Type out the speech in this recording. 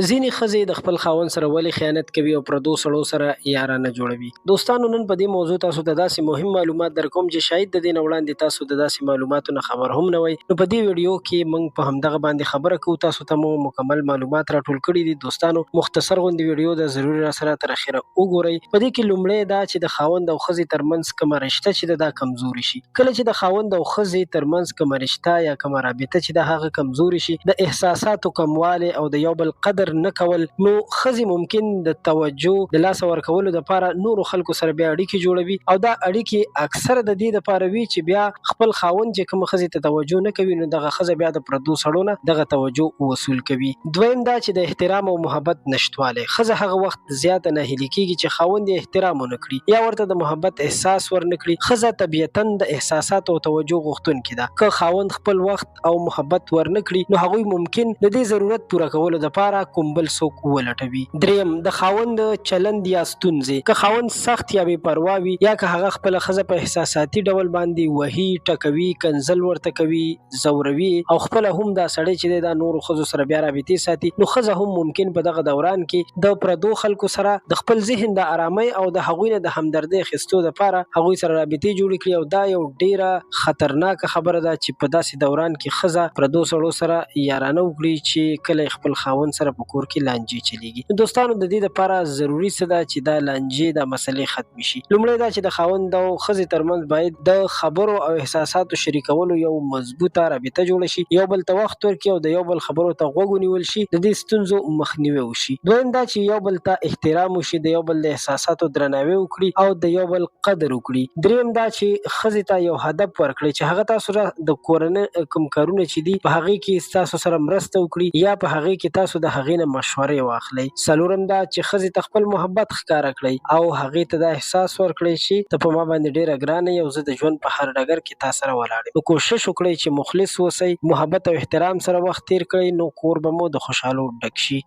ځینې ښځې د خپل خاوند سره ولې خیانت کوي او پردو سړو سره یارانه جوړوي؟ دوستانو نن په دې موضوع تاسو ته داسې مهم معلومات درکوم چې شاید د دې نه وړاندې تاسو د داسې معلوماتو نه خبر هم نه وئ. نو په دې ویډیو کې موږ په همدغه باندې خبره کوو، تاسو ته مو مکمل معلومات راټول کړي دي. دوستانو مختصر غوندې ویډیو ده، ضروري راسره تر اخره وګورئ. په دې کې لومړی دا چې د خاوند او ښځې ترمنځ کومه رشته چې ده دا کمزوري شي. کله چې د خاوند او ښځې تر منځ کومه رشته یا کومه رابطه چې ده هغه کمزورې شي، د احساساتو کموالی او د یو بل قدر نه کول، نو ښځې ممکن د توجه د لاسه ورکولو لپاره نورو خلکو سره بیا اړیکې جوړوي او دا اړیکې اکثره د دې لپاره وي چې بیا خپل خاوند چې کوم ښځې ته توجه نه کوي نو دغه ښځه بیا د پردو سړو نه دغه توجه وصول کوي. دویم دا چې د احترام او محبت نشتوالی، ښځه هغه وخت زیاته ناهیلې کیږي چې خاوند یې احترام ونه کړي یا ورته د محبت احساس ورنه کړي. ښځه طبیعتاً د احساساتو او توجه غوښتونکې ده. که خاوند خپل وخت او محبت ورنه کړي نو هغوی ممکن د دې ضرورت پوره کولو لپاره کوم بل څوک ولټوي. دریم، د خاوند چلند یا ستونزې، که خاوند سخت یا بې پروا وي یا که هغه خپله ښځه په احساساتي ډول باندې وهي، ټکوي، کنځل ورته کوي، ځوروي یې او خپله هم دا سړی چې دی دا نورو ښځو سره بیا رابطې ساتي نو ښځه هم ممکن په دغه دوران کې د پردو خلکو سره د خپل ذهن د ارامۍ او د هغوی نه د همدردۍ اخیستو لپاره هغوی سره رابطې جوړې کړي او دا یو ډیره خطرناکه خبره ده چې په داسې دوران کې ښځه پردو سړو سره یارانه وکړي چې کله یې خپل خاوند سره په کور کې لانجې چلیږي. نو دوستانو د دې لپاره ضروري څه ده چې دا لانجې دا مسلې ختمې شي. لومړی دا چې د خاوند او ښځې ترمنځ باید د خبرو او احساساتو شریکولو یو مضبوطه رابطه جوړه شي، یو بل ته وخت ورکړي او د یو بل خبرو ته غوږ ونیول شي، د دې ستونزو مخنیوی وشي. دویم دا چې یو بل ته احترام وشي، د یو بل د احساساتو درناوی وکړي او د یو بل قدر وکړي. دریم دا چې ښځې ته یو هدف ورکړئ چې هغه تاسو سره د کورنۍ کوم کارونه چې دي په هغې کې ستاسو سره مرسته وکړي یا په هغې کې تاسو د هغې نه مشورې واخلئ. څلورم دا چې ښځې ته خپل محبت ښکاره کړئ او هغې ته دا احساس ورکړئ چې ته په ما باندې ډېره ګرانه یې او زه د ژوند په هر ډګر کې تا سره ولاړ یم. نو کوشش وکړئ چې مخلص اوسئ، محبت او احترام سره وخت تېر کړئ نو کور به مو د خوشحالو ډک شي.